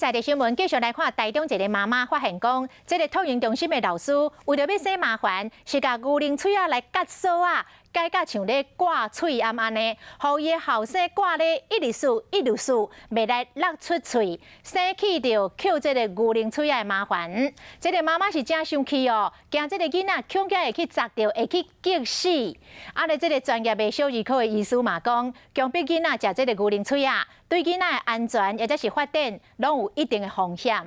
在地新聞繼續來看，台中一个媽媽發現講，這个托嬰中心的老師為著欲省麻煩，是共牛奶喙仔來割索仔，改甲像咧掛喙罨按呢，予伊的後生掛咧一直欶一直欶，袂來落出喙，省去著抾這个牛奶喙仔的麻煩。這个媽媽是誠生氣哦，驚這个囡仔恐驚會去砸著，會去激死。啊咧，這个專業的小兒科的醫師嘛講，強迫囡仔食這个牛奶喙仔，對囡仔的安全抑者是發展，攏有一定的風險。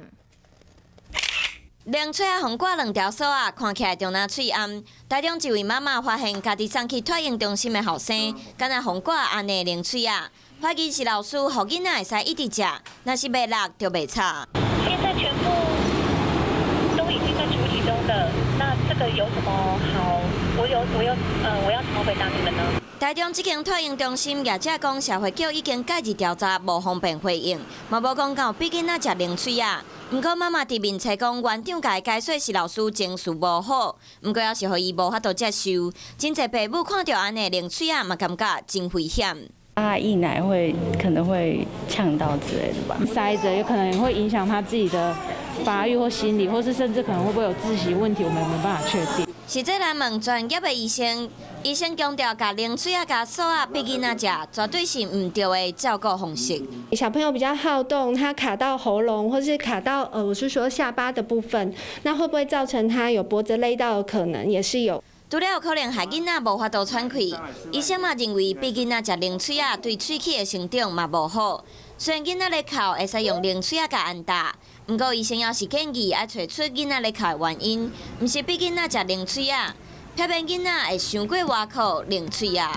零喙仔予掛兩條索仔，看起來就若喙罨。台中一位媽媽發現家己送去托嬰中心的後生，敢若予掛按呢零喙仔，懷疑是老師予囡仔會使一直食，若是袂落就袂吵。現在全部都已經在處理中了，那這個有什麼好？我要怎麼回答你們呢？台中這間托嬰中心業者講，社會局已經介入調查，無方便回應，嘛無講敢有逼囡仔食零喙仔。毋過媽媽佇面冊講，園長共伊解說是老師情緒無好，毋過猶是予伊無法度接受。真濟爸母看著按呢零喙仔，嘛感覺真危險。他溢奶會可能會嗆到之類的吧，塞著有可能會影響他自己的發育或心理，或是甚至可能會不會有窒息問題，我們沒辦法確定。實際來問專業的醫生，醫生強調，共零喙仔共索仔逼囡仔食，絕對是毋對的照顧方式。小朋友比較好動，他卡到喉嚨，或是卡到我是說下巴的部分，那會不會造成他有脖子勒到的可能，也是有。除了有可能害囡仔無法度喘氣，醫生嘛認為逼囡仔食零喙仔對喙齒的成長嘛無好。雖然囡仔咧哭會使用零喙仔共按打，毋過醫生猶是建議愛揣出囡仔咧哭的原因，毋是逼囡仔食零喙仔，避免囡仔會傷過倚靠零喙仔。